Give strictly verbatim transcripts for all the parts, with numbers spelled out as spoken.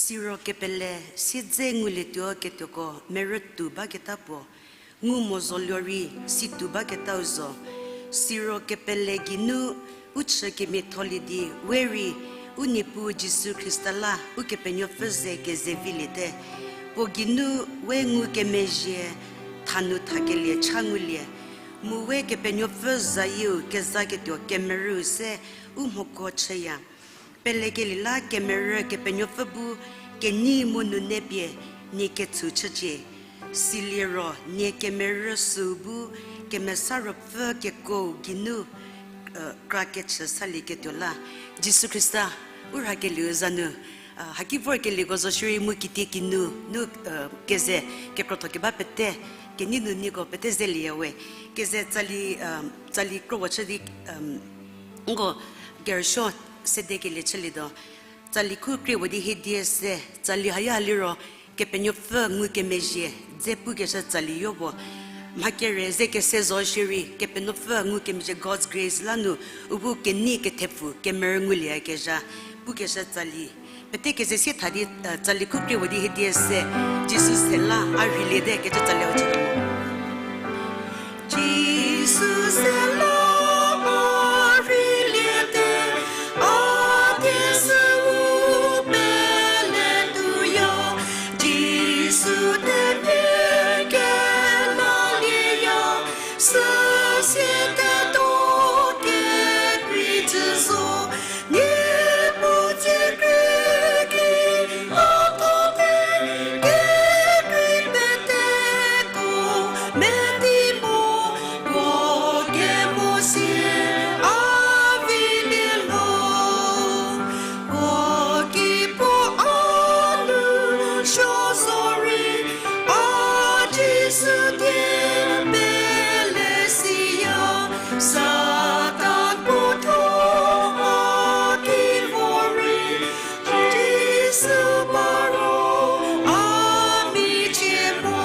Siro kepele siedze ngulietuo ketuoko merü tuo baketa puo, ngu mo zo luo rei si tuo baketau zo. Siro kepele geinu u chü kemiatholie di we rei u Niepuu Jisu Khrista la Ukepenuopfü ze kezeviliete. Puo geinu we ngukemezhie thanu thakelie cha ngulie, mu we Kepenuopfü zayieu kezaketuo kemerüu se u mhokuo chüya. Pelekelie la kemerü Kepenuopfü bu kenei mu nunepie nie ketsu chücie. Siliro nie kemerü süu bu Kemesa Ruopfü kekuou geinu kra kechü salieketuo la. Jisu Khrista u rhakelieu za nu, haki vorkelieko zo shierei mu kitiekinu nu keze kekrotho keba pete kenei nu nieko pete zelieya we. Keze tsali, tsali kropuo chü di nko kerüsuo sedekelie chülietuo. Tsali khu krie puo di hiedie se, tsali haya liro Kepenuopfü ngukemezhie dze pukeshü tsali yopuo. Mha kere ze kese zo shierei Kepenuopfü ngukemezhie God's grace la nu u bu kenei kethepfu kemerü ngulieyakezha pukeshü tsali. Pete keze sie tha di tsali khu krie puo di hiedie se, Jisu se la a rheiliete kecü tsali hau chütuo mo. Jisu se la a rheiliete, a die süu peletuoya, Jisu themia kenalieya, süsie ketuo kekrei chü zo, Niepuu tsie krie ki, a tuo te, kekrei peteko meti mo, puo kemo sie a vilie lo. Puo ki puo a nu suo zorei, a Jisu die pele siya, Satan puo thuo a ki vorei, Jisu ba ro a michie mo,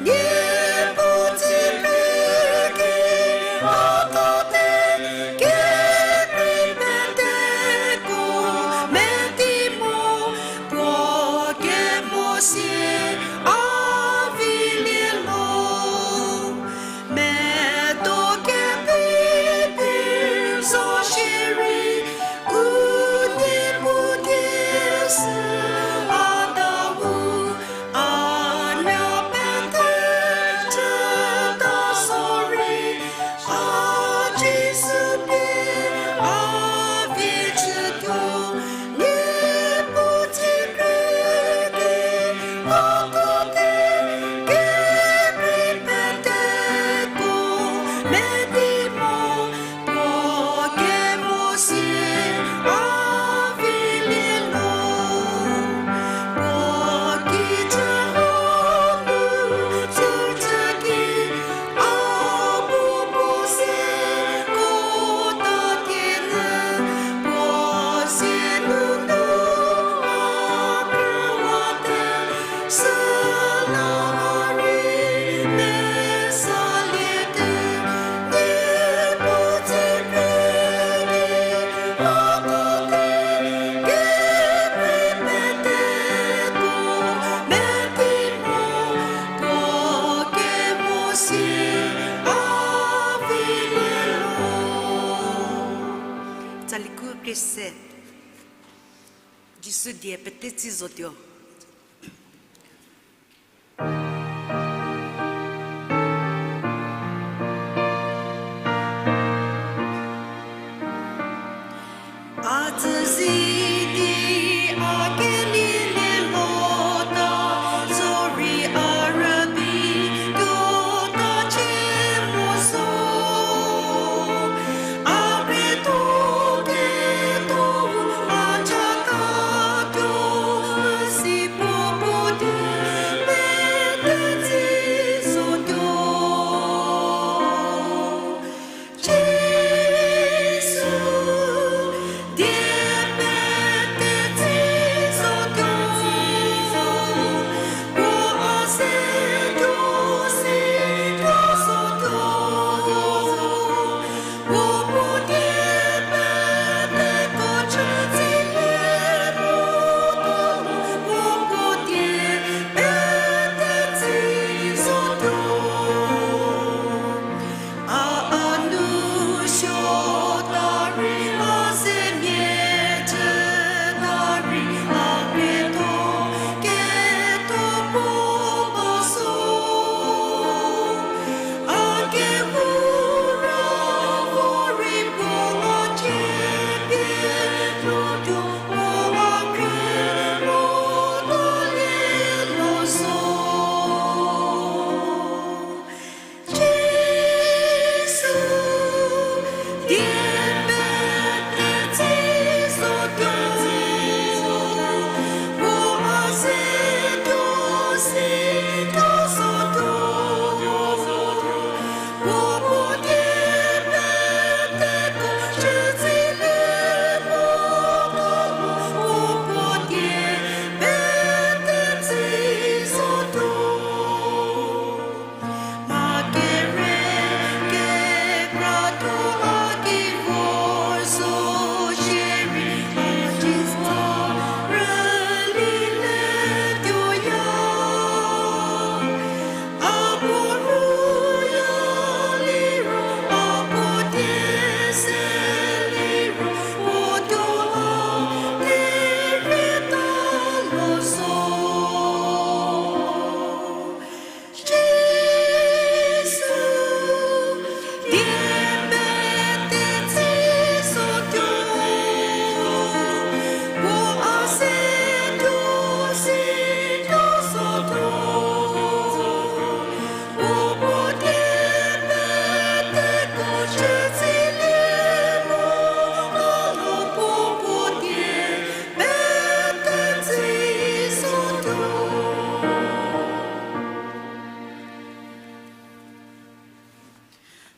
Niepuu tsie krie ki, a tuo te, kekrei peteko meti mo, puo kemo sie a vilie lo. Medo kepi phi zo shierei, u Niepuu die sü a dau, a nuo pete chüta zorei, a Jisu pie a vie chütuo, Niepuu tsie krie ki, a tuo te, kekrei peteko meti mo, puo kemo sie a vilie lo. Puo kijü hanu tsu chü ki, a bu puo se kota kene, puo sie nunu a krüwate, süla a rei mesaliete, Niepuu tsie krie ki, a tuo te, kekrei peteko meti mo, puo kemo sie a vilie lo. Tsali khu krie se, Jisu die pete tsi zotuo. A tsü zi di a kelilie mota, zorei a rübei tuota cie mo zo. A krietuo ketuo a chatatuo si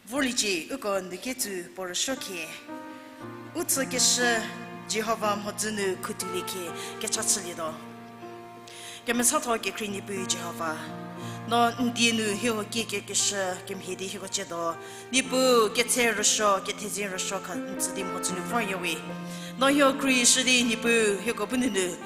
Vorliecie, uko nu ketsu puo rüsuo khie. U tsükeshü Jihova mhodzü nu khutoulie khie kecha chülietuo. Kemesatho kekhrie Niepuu Jihova, no n die nu hieko kiekeshü kemhie di hieko tsiedo, Niepuu ketse rüsuo, kethezie rüsuo kha n tsü di mhodzü nu vorya we. No hieko khruohishü di Niepuu hieko bu nunu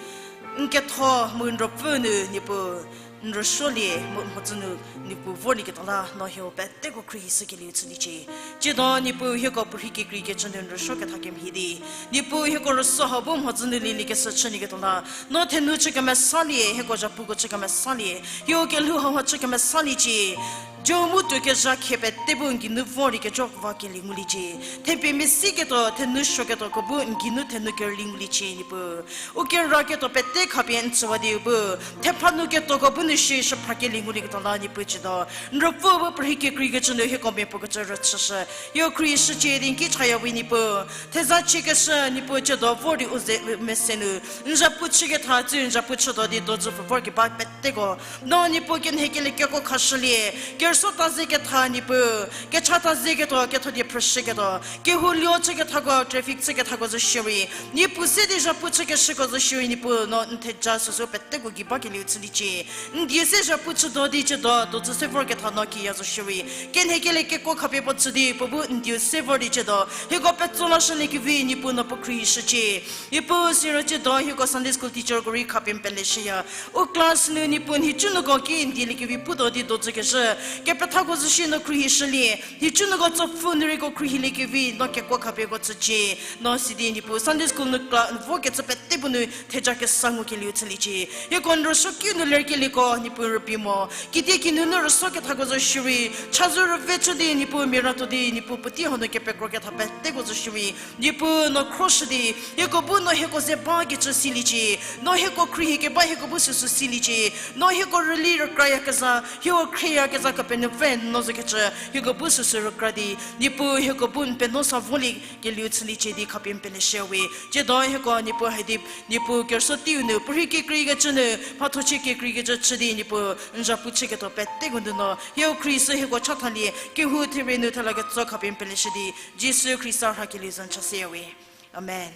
n ketho mu n ruopfü nu Niepuu n rüsuolie mu mhodzü nu Niepuu vorlieketuo la no hieko peteko khruohishükelieu chüliecie. Tsiedo Niepuu hieko puorhi kekreikecü nu n rüsuo ketha kemhie di, Niepuu hieko rüsuo hau bu mhodzü nu lieliekeshü chünyüketuo la, no thenu chü kemesalie, hieko zhapuko chü kemesalie, hieko kelhou hau ha chü kemesaliecie. Jü mu tuo kezha khie pete bu n geinu vorliekejo va kelie nguliecie. Thepie mesiketuo, thenu suoketuoko bu n geinu thenu kerüli nguliecie Niepuu. U keraketuo pete khapie n tsüwa di u bu, thepha nu ketuoko bu nu shi shüphra kelie ngulieketuo la Niepuu tsiedo, n ruopfü bu puorhi kekreikecü nu hieko miapuo kecü rüchüshü. Hieko khruohishücie di n ki chaya we Niepuu. Theza chiekeshü Niepuu tsiedo vor di u ze mese nu n zhapu chüketha tsü n zhapu chütuo di dozü pfü vorkeba peteko, no Niepuu kenhekelie keko khashülie, kerüsuo ta zeketha Niepuu, kecha ta zeketuo, ketho die phrüshüketuo, kehou luo chükethako, traffic chükethako zo shierei, Niepuu se di zhapu chükeshüko zo shierei Niepuu no n theja süsü peteko gei bakelieu chüliecie. N die se zhapu chütuo di tsiedo dozü se vorketha no kiya zo shierei, kenhekelie keko khapie puo tsü di puo bu n dieu se vor di tsiedo hieko petso lashüliekevi Niepuu no puo khruohishücie. Niepuu siro tsiedo hieko Sunday school teacherko rei khapie n peleshüya. U class nu Niepuu nhicunuoko ki n dieliekevi putuo di dozükeshü kepethako zo shie no khruohishülie. Nhicunuoko tsopfü nu rei ko khruohiliekevi no kekuo khapieko tsücie. No sidi Niepuu Sunday school nu kla n vokecü pete bu nu theja kesa ngukelieu chüliecie. Hieko n rüsuo kiu nu lerkelieko Niepuu rübei mo. Kitiekinu nu rüsuo kethako zo shierei, chazou rüve chü di Niepuu mia ratuo di Niepuu puotei hau nu kepekro ketha peteko zo shierei, Niepuu no khroshü di, hieko bu no hieko ze bakecü siliecie, no hieko khruohi keba hieko bu süsü siliecie, no hieko rüli rükrayakezha, hieko khrieyakezha Kepenuopfü no zokecü hieko bu süsü rükra di, Niepuu hieko bu n penuo sa volie kelieu chüliecie di khapie n peleshü we. Tsiedo hieko Niepuu haidi, Niepuu kerüsuo teiu nu puorhi kekreikecü nu, mhathochie kekreikecü chü di Niepuu n zhapu chüketuo peteko nu no hieko khruohishü hieko chathalie, kehou therie nu thela ketso khapie n peleshü di, Jisu Khrista rhakelieu za nu chashüya we. Amen.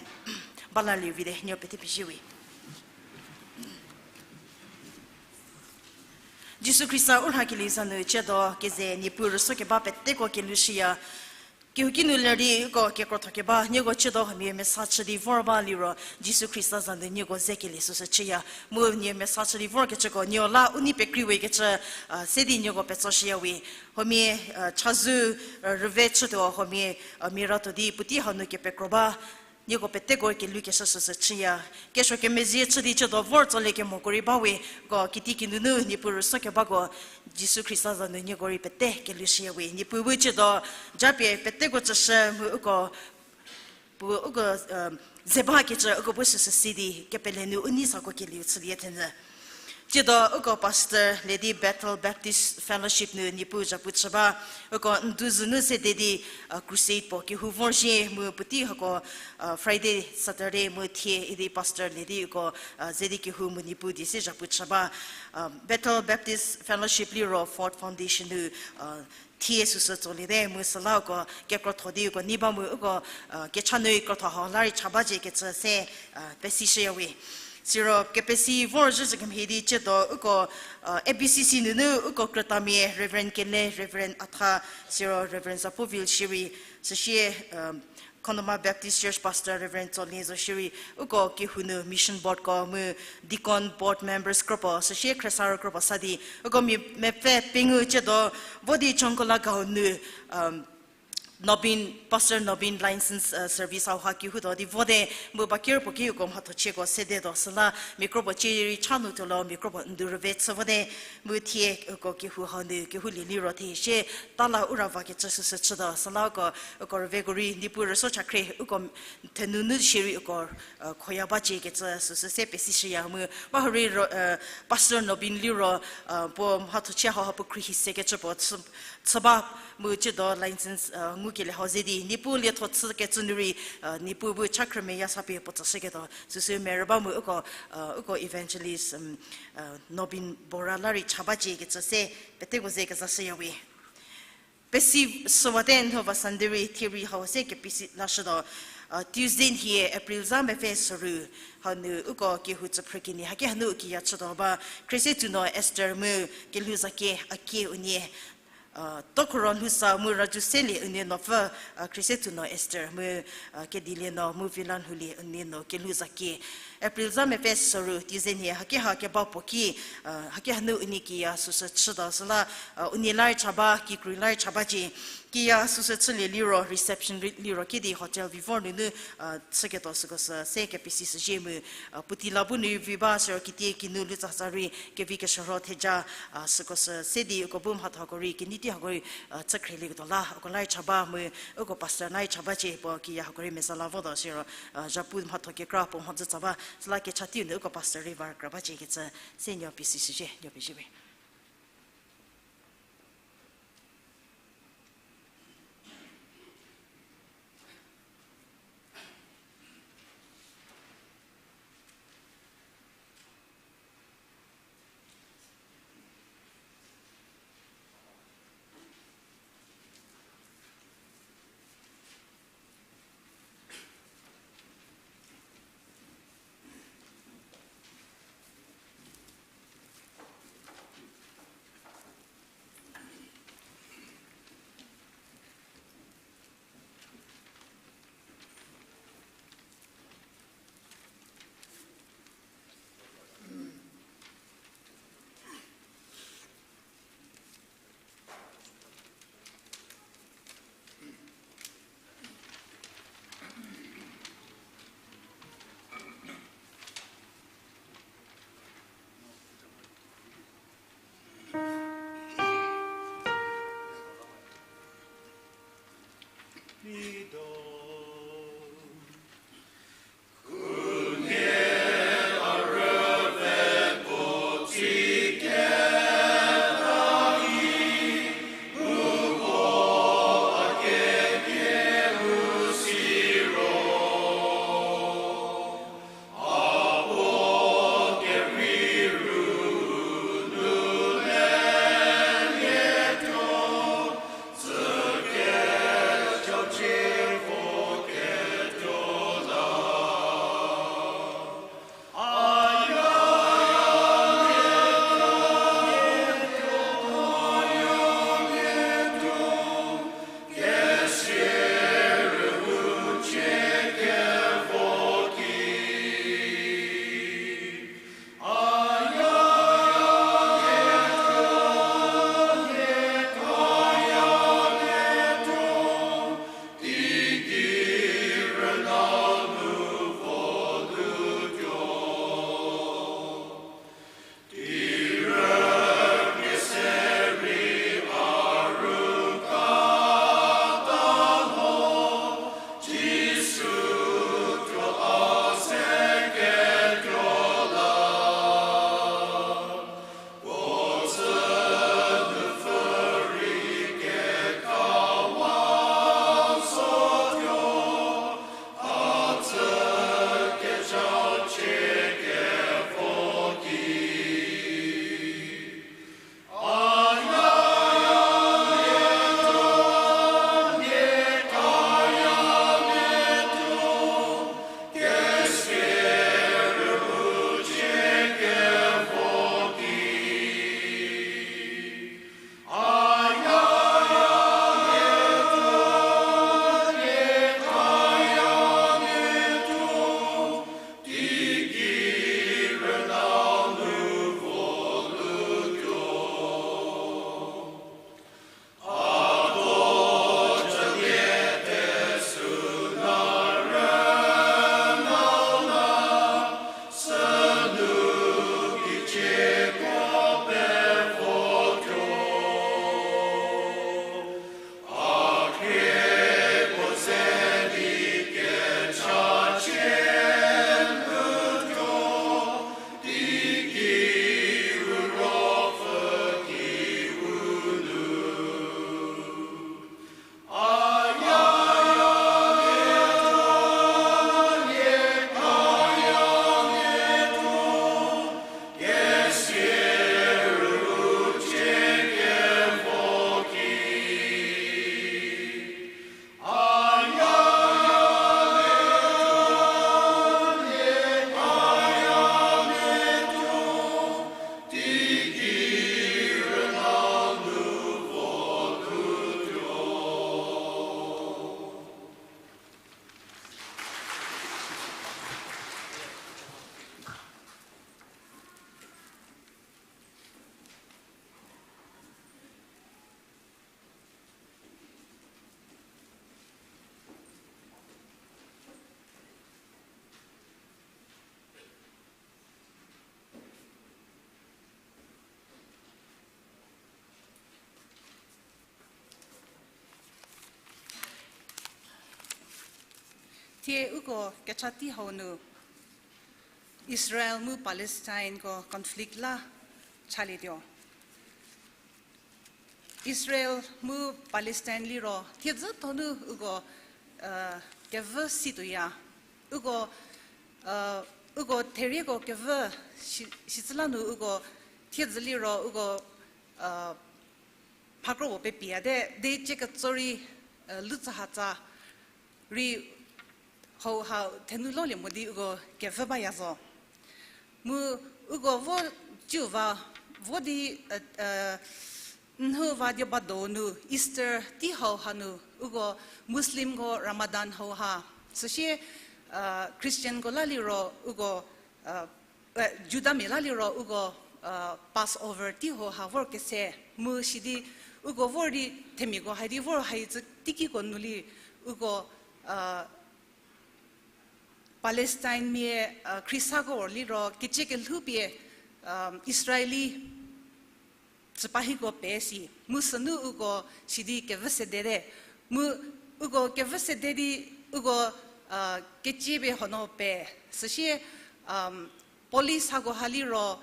Balalie vite, nieko pete pezie we. Jisu Khrista u rhakelieu za nu tsiedo keze Niepuu rüsuo keba peteko kelushüya. Kehouki nu ler di uko kekrotho keba nieko tsiedo huomia mesa chü di vor ba liro Jisu Khrista za nu nieko zekelie süsü chüya. Mu nie mesa chü di vorkecüko nieko la u nei pekrei wekecü, a, se di nieko petsoshüya we. Huomia, a, chazou, a, rüve chütuo huomia, a, mia ratuo di puotei hau nu kepekro ba nieko peteko kelukeshü süsü chüya. Kesuo kemezhie chü di tsiedo vor tsolie kemoko rei ba we, ko kitiekinu nu Niepuu rüsuo kebako Jisu Khrista za nu nieko rei pete kelushüya we. Niepuu bu tsiedo japie peteko tsüshü mu uko, pu uko, e, ze bakecü uko bu süsü si di kepele nu u nei sako kelieu chülie thenyü. Tsiedo uko pastor le di Bethel Baptist Fellowship nu Niepuu zhapu chü ba, uko n du zünu sede di, a, crusade puo kehou vorzhie mu puotei hako, a, Friday, Saturday mu thie idi pastor le di uko, a, ze di kehou mu Niepuu die se zhapu chü ba, a, Bethel Baptist Fellowship liro Ford Foundation nu, a, thie süsü tsoliete mu süla uko kekrotho di uko nei ba mu uko, a, kecha nu krotho hau la rei cha bacie kecü se, a, pesishüya we. Siro kepesi vorzhü sü kemhie di tsiedo uko, a, A B C C nunu uko krütamia Reverend Kele, Reverend Atha, siro Reverend Zapovil shierei, süsie, a, Khonoma Baptist Church Pastor Reverend Tsolie zo shierei, uko kehou nu Mission Boardko mu Deacon Board Members kropuo, süsie khriesarü kropuo sa di, uko mia mepfü pengou tsiedo vo di Chongkola Gao nu, a, Nobin, Pastor Nobin license, a, service hauha kehoutuo di vote, mu baker puo ki uko mhathochieko sedetuo süla, mia kropuo cierei cha nu tuo la mia kropuo n du rüve chü vote, mu thie uko kehou hau nu kehoulie liro thie sie, ta la u ra vakecü süsü chütuo süla uko, uko rüveko rei Niepuu rüsuo chakhrie uko thenunu shierei uko, a, khoya bacie kecü süsü se pesishüya mu, ba hurei ro, a, Pastor Nobin liro, a, puo mhathochie hauha puo khruohi sekecü puo chü, chü ba mu tsiedo license, a, ngukelie hau ze di Niepuu lietho chükecü nu rei, a, Niepuu bu cha khrümeya sa pie puo tsüshüketuo süsü merü ba mu uko, a, uko evangelist, um, a, Nobin Bora la rei cha bacie kecü se peteko ze kezashüya we. Pesi süwate nhova Sunday rei thie rei hau se kepesi lashütuo, Tuesday nhie April za mepfü soru, hanu uko kehou tsüphrü kenie haki hanu kiya chütuo ba, Khriesatuonuo Esther mu Kelhouzhake Akie unie, Tokhoro Lhousa mu Raju Selie unie nuopfü, Khriesatuonuo Esther mu, Kedilie nuo mu Vila Lhoulie unie nuo Kelhouzhake. April za mepfü soru Tuesday nhie haki ha keba puo ki, haki hanu unie kiya süsü chütuo süla, unie la rei cha ba, kikru la rei cha ba cie. Kiya süsü chülie liro, reception liro kidi Hotel Vivor nunu, chüketuo süko sü se kepesi shüzhie mu, puotei la bu nu vi ba siro kitie kinu lutsaza rei kevi keshürho theja, süko sü se di uko bu mhathoko rei kenei tei hako rei, chükhrelieketuo la uko la rei cha ba mu, uko pastor la rei cha ba cie puo kiya hako rei meza la votuo siro, zhapu mhatho kekra puo mhodzü tsa ba süla kecha teiu nu uko pastor rei va rükra ba cie kecü se nuo pesi shüzhie, nuo pezie we. Thie uko kecha tei hau nu Israel mu Palestineko conflict la chalietuo. Israel mu Palestine liro thiedzü tho nu uko kevü situoya. Uko, uko therieko kevü shi, shicü la nu uko thiedzü liro uko mhakro puo pepiate, de cie ketso rei, lutsühatsa rei hauha thenu lolie mo di uko kevü baya zo. Mu uko vo ciu va, vo di, nhü va di ba donu Easter tei hauha nu uko Muslimko Ramadan hauha, süsie Christianko la liro uko Judamia la liro uko Passover tei hauha vor kese, mu sidi uko vor di themiako hai di vor haicü teikiko nu li uko Palestinemia, khriesako liro kecie kelhoupie Israeli tsüpahiko pe si, mu sünu uko sidi kevü sedete. Mu uko kevü sede di uko keciepie hono pe, süsie police hako ha liro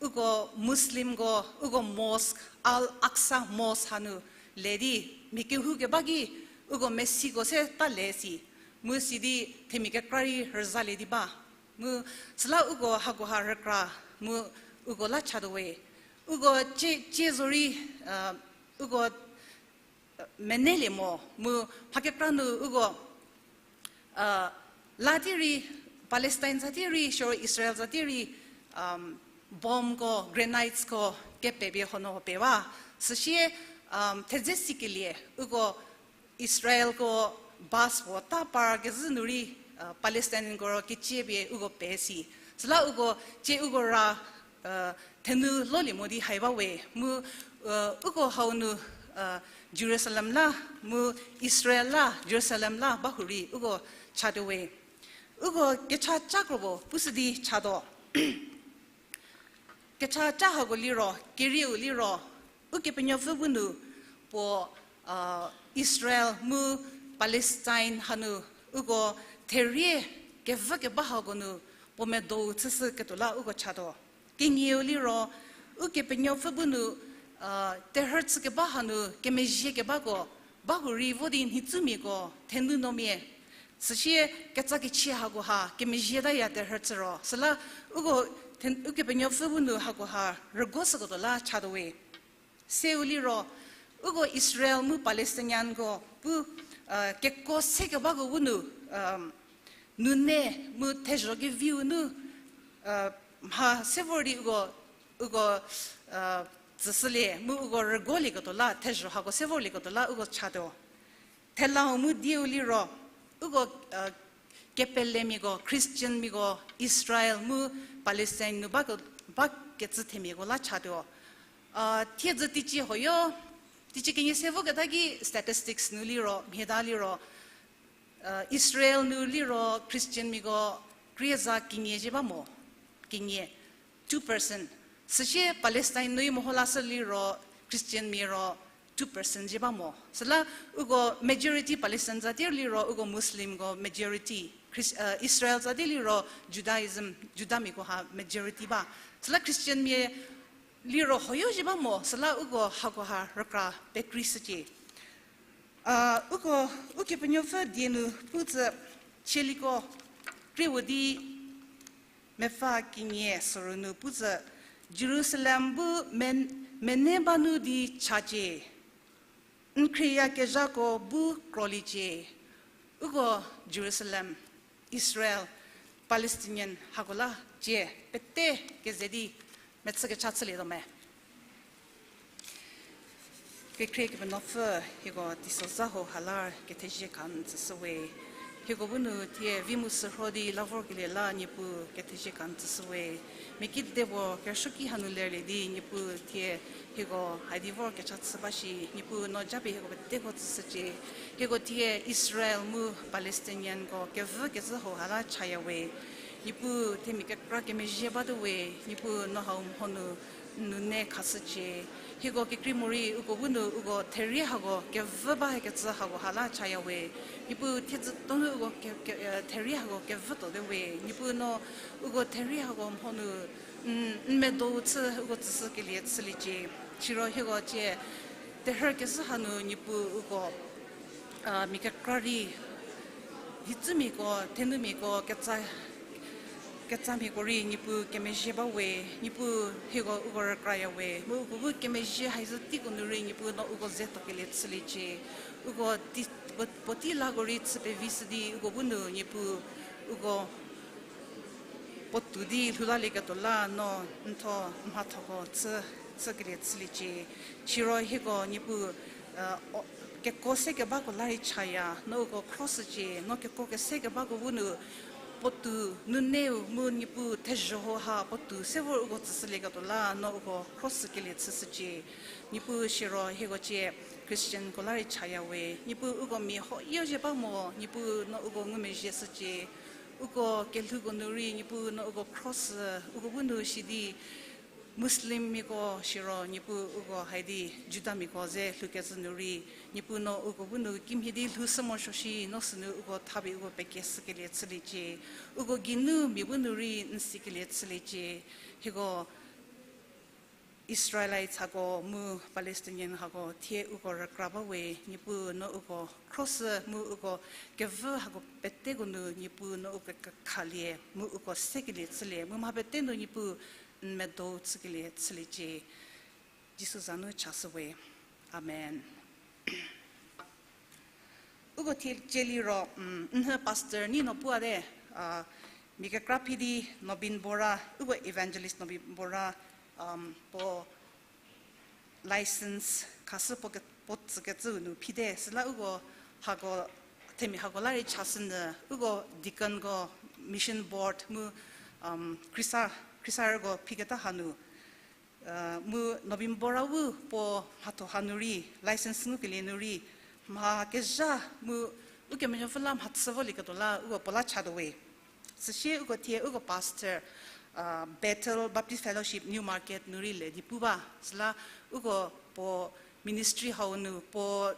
uko Muslimko uko mosque, Al-Aqsa Mosque hanu le di mia kehou keba ki uko mesiko se ta le si, mu sidi themia kekra rei rüzalie di ba. Mu süla uko hakoha rükra mu uko la chatuo we. Uko cie, cie zorei uko menelie mo, mu mha kekra nu uko la tei rei, Palestine za tei rei, siro Israel za tei rei bombko, grenadesko kepepie hono pewa. Süsie thedze sikelie uko Israelko bus puo ta par kezhü nu rei Palestineko ro keciepie uko pe si. Süla uko cie uko ra thenu lolie mo di hai ba we. Mu uko hau nu Jerusalem la, mu Israel la, Jerusalem la bahurei uko chatuo we. Uko kecha ca kro puo pushü di chatuo. Kecha ca hako liro, kerieu liro, Ukepenuopfü bu nu puo Israel mu Palestine hanu uko therie kevü keba hako nu puo medou chüshüketuo la uko chatuo. Kenieu liro, Ukepenuopfü bu nu terhü chükeba hanu kemezhie kebako bahurei vo di nhicumiako thenu nomia. Süsie ketsa kechie hakoha kemezhietaya terhü chü ro. Süla uko Ukepenuopfü bu nu hakoha rüguoshüketuo la chatuo we. Seu liro, uko Israel mu Palestinianko pu keko sekebako bu nu nune mu thezho keviu nu mha se vor di uko, uko tsüshülie mu uko rüguolieketuo la, thezho hako se vorlieketuo la uko chatuo. Thelau mu dieu liro, uko kepelemiako, Christianmiako, Israel mu Palestine nu ba, bakecü themiako la chatuo. Thiedzü teicie hoyo, teicie kenie se voketa ki statistics nu liro, mhieta liro, Israel nu liro Christianmiako krie za kenie zhie ba mo, kenie, two percent. Süsie Palestine nu-i meho lashü liro Christianmia ro two percent zhie ba mo. Süla uko majority Palestine za tei liro uko Muslimko majority, Israel za tei liro Judaism, Judamiako ha majority ba. Süla Christianmia liro hoyo zhie ba mo, süla uko hakoha rükra pekreishücie. Uko, Ukepenuopfü die nu pu tsü chieliko, kriewo di mepfü kenie soru nu pu tsü, Jerusalem bu men-, mene ba nu di chacie, n khrieyakezhako bu kroliecie. Uko Jerusalem, Israel, Palestinian hako la cie pete keze di mechü kecha chülietuo me. Kekhrie Kepenuopfü, hieko teisozha hau ha la kethezie kha n tsüshü we. Hieko bu nu thie vi mu sürho di la vorkelie la Niepuu kethezie kha n tsüshü we. Mia kidepuo kerüsuoki hanu lerlie di Niepuu thie hieko haidi vor kecha chü ba shi, Niepuu no japie hieko peteko tsüshücie. Hieko thie Israel mu Palestinianko kevü kezhü hau ha la chaya we. Niepuu themia kekra kemezhie batuo we, Niepuu no hau mho nu Nune khashücie, hieko kekrei morei uko bu nu uko therie hako kevü ba hekecü hako ha la chaya we. Niepuu thiedzü tonu uko ke, ke, eh, therie hako kevü tuote we. Niepuu no uko therie hako mho nu, n, n medo chü uko tsüshükelie chüliecie. Siro hieko cie, terhü kezhü hanu Niepuu uko, a, mia kekra rei, hicümiako, thenumiako, ketsa, ketsamiako rei Niepuu kemezhie ba we, Niepuu hieko uko rükraya we, mu uko bu kemezhie haizü teiko nu rei Niepuu no uko ze tuokelie chüliecie, uko ti, puo, puotei lako rei chü pevi shü di uko bu nu Niepuu uko puotou di lhoulalieketuo la no n thuo mhathoko chü, chükelie chüliecie. Siro hieko Niepuu, o, kekuo se kebako la rei chaya, no uko khroshücie, no kekuo kese kebako bu nu puotou nuneu mu Niepuu thezho ho ha puotou se vor uko tsüshülieketuo la no uko khroshükelie chüshücie. Niepuu siro hieko cie Christianko la rei chaya we, Niepuu uko mia ho yo zhie ba mo, Niepuu no uko ngumezhie shücie. Uko kelhouko nu rei Niepuu no uko khroshü, uko bu nu sidi Muslimmiako siro Niepuu uko haidi Judamiako ze lhoukecü nu rei, Niepuu no uko bu nu kimhie di lhoushü morosuo shi no sünu uko thapie uko pekieshükelie chüliecie. Uko geinu mia bu nu rei n sikelie chüliecie. Hieko Israelites hako mu Palestinian hako thie uko rükra ba we, Niepuu no uko khroshü mu uko kevü hako peteko nu Niepuu no uko kekhalie mu uko sekelie chülie mu mha pete nu Niepuu n medo chükelie chüliecie. Jisu za nu chashü we. Amen. Uko thie cie liro, n nhü pastor nei no puate, a, mia kekra phi di Nobin Bora, uko evangelist Nobin Bora, puo license khashü puo ke, puo tsükecüu nu phite, süla uko hako, themia hako la rei chashünyü, uko deaconko, mission board mu, khrisa, khrisarüko phiketa hanu, mu Nobin Bora-u puo mhatho hanu rei, license ngukelie nu rei, mha kezha mu Ukepenuopfü la mhachü volieketuo la uko puo la chatuo we. Süsie uko thie uko pastor, Bethel Baptist Fellowship New Market nu rei le di pu ba, süla uko puo ministry hau nu puo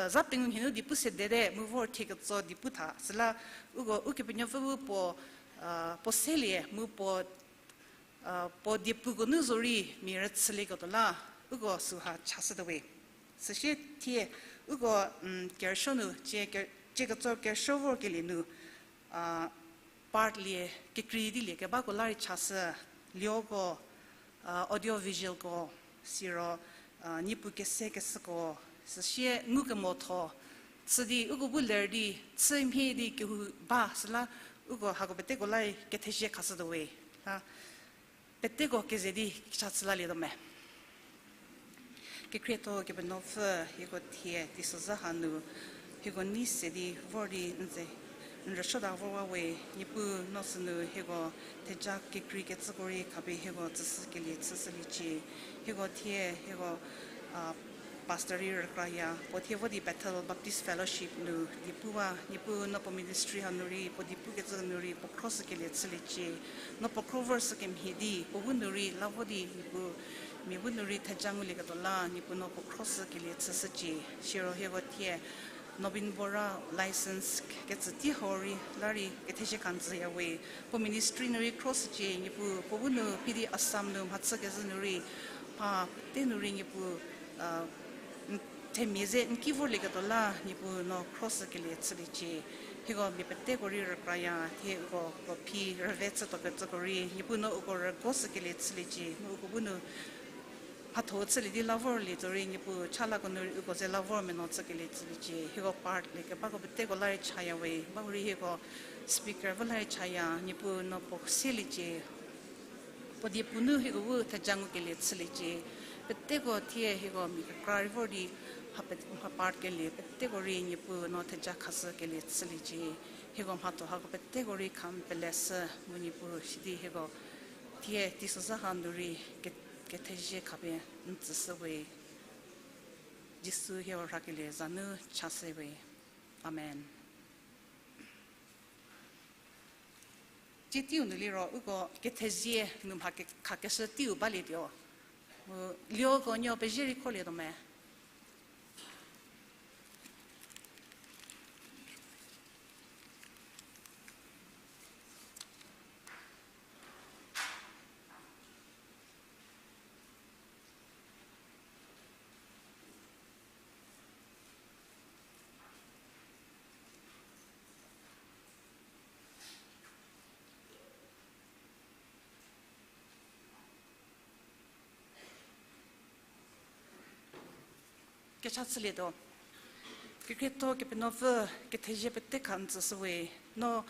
za pengou nhie nu di pu sedete mu vor thie ketso di pu tha, süla uko Ukepenuopfü bu puo, puo selie mu puo, puo diepuko nu zo rei mia rüchülieketuo la uko süha chashütuo we. Süsie thie uko kerüsuo nu cie, cie ketso kerüsuo vorkelie nu, part lie, kekrei di lie kebako la rei chashü, lioko, audio visualko, siro, niepu kese kesüko, süsie ngukemotho chü di uko bu ler di chü mhie di kehou ba süla uko hako peteko la rei kethezie khashütuo we. A, peteko keze di cha chü lalietuo me. Kekhrietho Kepenuopfü, hieko thie teisozha hanu hieko nei se di vor di n ze n rüsuota vorwa we. Niepuu no sünu hieko theja kekreikecüko rei khapie hieko tsüshükelie chüshüliecie. Hieko thie hieko pastor rei rükraya, puo thie vo di Bethel Baptist Fellowship nu di puwa, Niepuu no puo ministry hanu rei puo di pukecü nu rei puo khroshükelie chüliecie. No puo khro vorshü kemhie di puo bu nu rei la vo di Niepuu, mia bu nu rei theja ngulieketuo la Niepuu no puo khroshükelie chüshücie. Siro hieko thie Nobin Bora license kecü tei hau rei la rei kethezie khanzüya we. Puo ministry nu rei khroshücie, Niepuu puo bu nu phi di Assam nu mhachü kezhü nu rei, mha pete nu rei Niepuu, themia ze n ki vorlieketuo la Niepuu no khroshükelie chüliecie. Hieko mia peteko rei rükraya, thie uko puo phi rüve chütuokecüko rei Niepuu no uko rügoshükelie chüliecie, mu uko bu nu mhatho chülie di la vorlie zorei Niepuu chalako nu rei uko ze la vor meno chükelie chüliecie. Hieko part lie kebako peteko la rei chaya we, ba hurei hieko speaker vo la rei chaya, Niepuu no puo seliecie. Puo diepu nu hieko bu theja ngukelie chüliecie. Peteko thie hieko mia kekra rei vor di mha pe, mha part kelie peteko rei Niepuu no theja khashükelie chüliecie. Hieko mhatho hako peteko rei kha n peleshü mu Niepuu sidi hieko thie teisozha hanu rei ke, kethezie khapie n tsüshü we. Jisu hieko rhakelie za nu chashü we. Amen. Tsie teiu nu liro uko kethezie nu mha ke-, khakeshü teiu balietuo. Mu lioko nuo pezie rei kholietuo me. Kecha chülietuo. Kekrietho Kepenuopfü, kethezie pete kha n tsüshüwe. No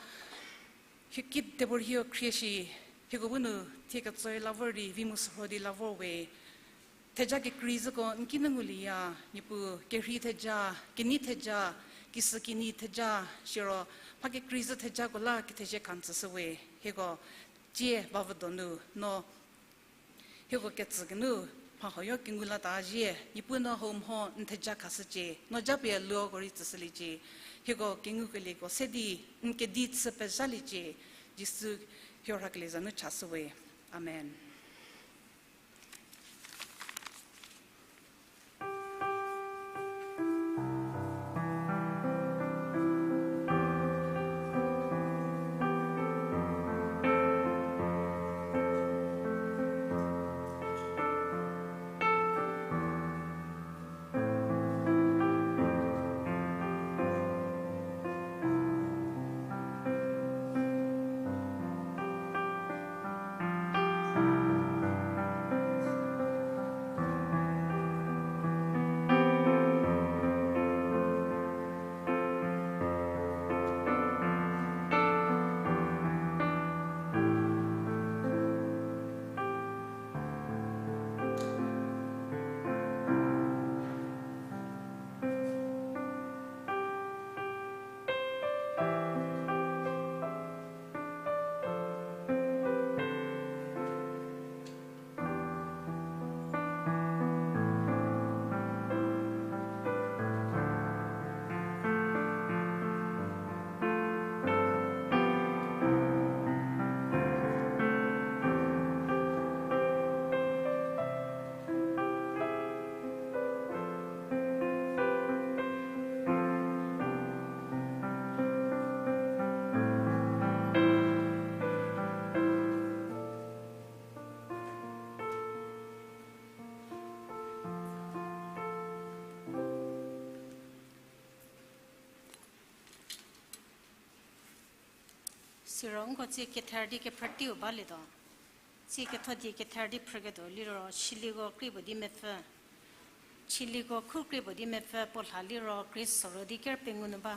hie ki table hie khrie shi, hieko bu nu thie ketso la vor di vi mu sürho di la vor we. Theja kekrei zhüko n ki nu ngulieya, Niepuu, kerhei theja, kenei theja, kisükinei theja, siro mha kekrei zhü thejako la kethezie kha n tsüshüwe. Hieko tsie bavü donu no hieko ketsü kenu mha huoyo kengu lata zhie, Niepuu no hau mho n theja khashücie, no japie luoko rei tsüshüliecie, hieko kengukelieko se di n kedi chü pezhaliecie, Jisu hieko rhakelie za nu chashüwe. Amen. Siro nko tsie kether di kephrüteiu balietuo. Tsie ketho di kether di phrüketuo liro, chiliko krie puo di mepfü. Chiliko khu krie puo di mepfü, puo lha liro krie sorou di ker pengou nu ba.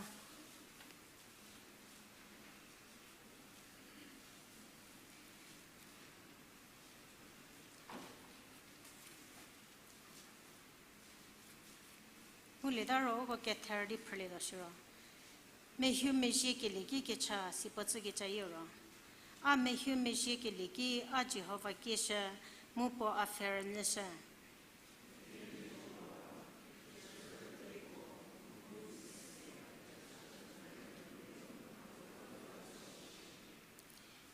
Ngulieta ro uko kether di phrülietuo shiro. Mehumezhie kelie ki kecha si puo tsü kecha yieu ro. A mehumezhie kelie ki a Jihova kieshü, mu puo a pfhe rünyüshü.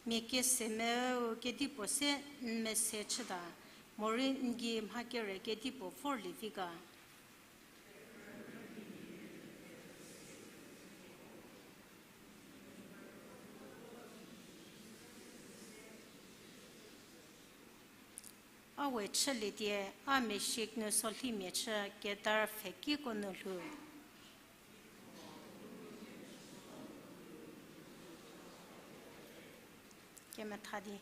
Mia kese meu kedipuo se n mese chüta, morei n gei mha kere kedipuo vorlie vi ga. A we chülietie, a Meshek nu solhimia chü Kedar pfhekiko nu lhou. Kemetha di,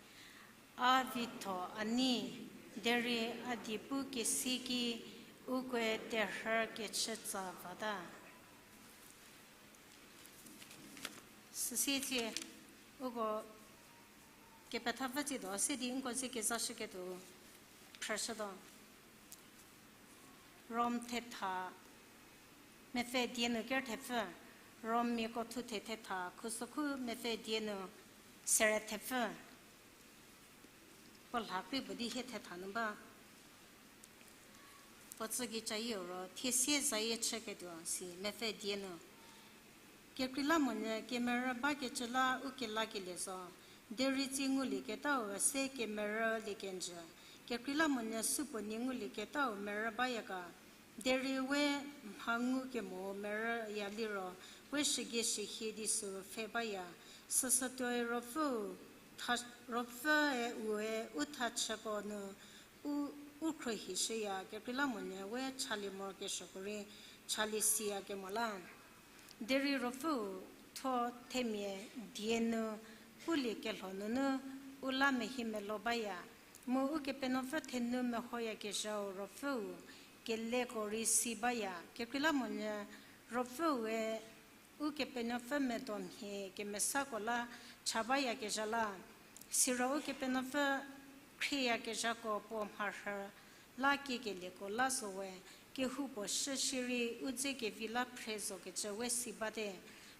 a vitho a nei, derei a die pu kesi ki ukoe terhü kechü tsa vata. Süsie tsie, uko kepethapfü tsietuo se di nko ze kezashüketuo phrüshütuo. Rom thetha mepfü die nu ker thepfü, Rommiako thuthe thetha khusokhu mepfü die nu sere thepfü. Puo lha krie puo di hie thetha nu ba. Puo tsü kicha yieu ro, thiesie zayie chüketuo si mepfü die nu. Kekreilamonyü kemerü bakecü la u kelakelie zo, Derei tsi ngulieketau se kemerülie kenjü. Kekreilamonyü supuo nie ngulieketau merü baya ga. Derei we mha ngukemo merüya liro, we shügie shühie di sü pfhe baya. Süsütuoi Ruopfüu tha-, Ruopfüe ue u thachüko nu u, u khruohishüya, kekreilamonyü we chalie morokesuoko rei chalie siyakemo la. Derei Ruopfüu thuo themia die nu pulie kelho nunu u la mehi melo baya. Mu Ukepenuopfü thenu mehoyakezhau Ruopfüu keleko rei si baya. Kekreilamonyü Ruopfüue Ukepenuopfü medo mhie kemesako la cha bayakezha la. Siro Ukepenuopfü khrieyakezhako puo mharhü la kiekelieko la zowe, kehoupuo shü shierei u dze kevi la phre zokecü we si bate.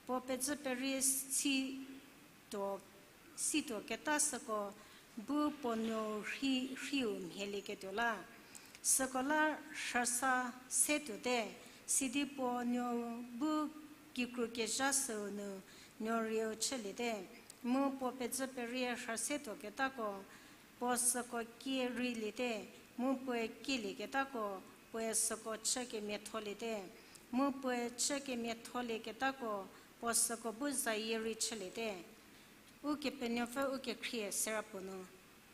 Puo pezü perie si tuo, situo keta süko bu puo nuou rhi, rhiu mhielieketuo la. Süko la rhüsa se tuote, sidi puo nuou bu kikru kezha süu nu nuou rieu chüliete. Mu puo pezü perie rhü se tuoketako, puo süko kie rheiliete, mu puoe kielieketako, puoe süko chü kemiatholiete, mu puoe chü kemiatholieketako, puo süko bu zayie rei chüliete. Ukepenuopfü ukekhrie sera puo nu.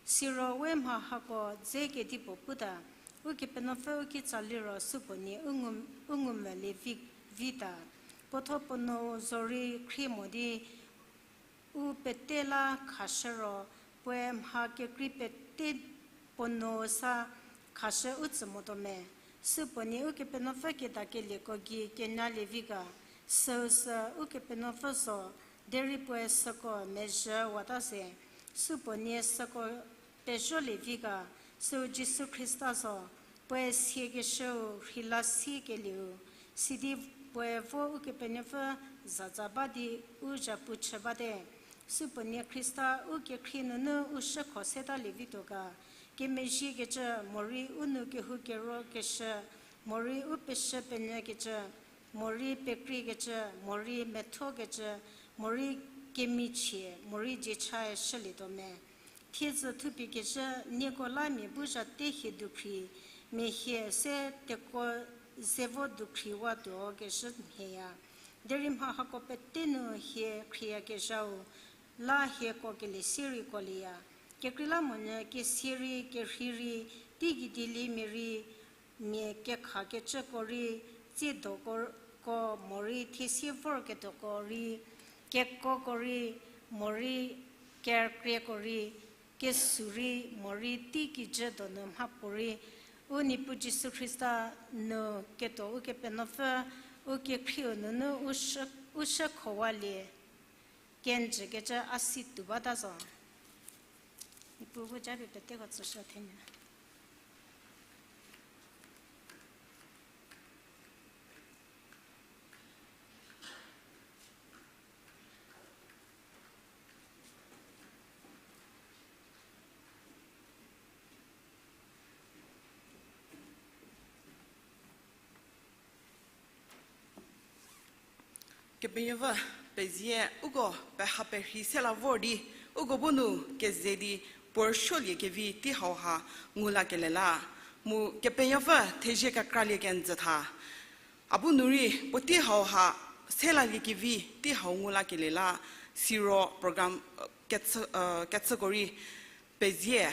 Siro we mha hako dze kedipuo puta, Ukepenuopfü u kitsa liro supuo nie u ngu, u ngumvülie vi, vita. Puo thuo puo nuou zorei khrie mo di u pete la khashü ro, puoe mha kekrei pete puo nuou sa khashü u tsü motuo me. Supuo nie Ukepenuopfü kedakelieko gei kenalie vi ga, süu sü Ukepenuopfü zo, derei puoe süko mezhü wata se. Supuo nie süko pezholie vi ga, süu Jisu Khrista zo, puoe siekeshüu rheila siekelieu, sidi puoe vo Ukepenuopfü zatsa ba di u zhapu chü bate. Supuo nie Khrista u kekhrie nunu u shükho setalie vituo ga, kemezhiekecü morei u nou kehou kerokeshü, morei u peshü penyükecü, morei pekriekecü, morei methokecü, morei kemichie, morei diechae shülietuo me. Thiedzü thupie kezhü nieko la mia bu zha te hie dukhri, mia hie se tekuo ze vo dukhriwatuo kezhü mhieya. Derei mha hako pete nu hie khrieyakezhau la hieko kelie sierei kuolieya. Kekreilamonyü kesia rei kerhei rei, teigei dieliemia rei, mia kekhakecüko rei, tsiedoko ko morei thiesie vorketuoko rei, kekoko rei, morei kerkrieko rei, kesu rei, morei teikijü donu mhapuorei, u Niepuu Jisu Khrista nu ketuo Ukepenuopfü, u kekhrieu nunu u shü, u shükhowalie kenjükecü a si tuo bata zo. Niepuu bu japie peteko tsüshü thenyü. Kepenuopfü pezie, uko peha perhei se la vor di, uko bu nu keze di puo rüsuolie kevi tei hauha ngu lakelie la, mu Kepenuopfü thezie kekralie kenjü tha. A bu nu rei puotei hauha se lalie kevi tei hau ngu lakelie la, siro program, kechü, kechüko rei pezie.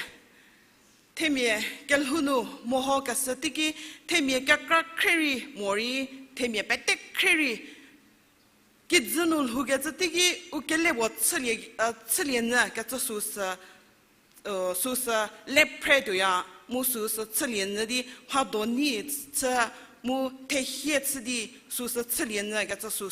Themia kelhou nu mehokeshü teiki, themia kekra khre rei morei, themia pete khre rei kijü nu lhoukecü teiki, u kele puo chülie, chülie nyü kecü süsü, süsü le phre tuoya, mu süsü chülie nyü di mhado nyi chü, mu thehie chü di süsü chülie nyü kecü sü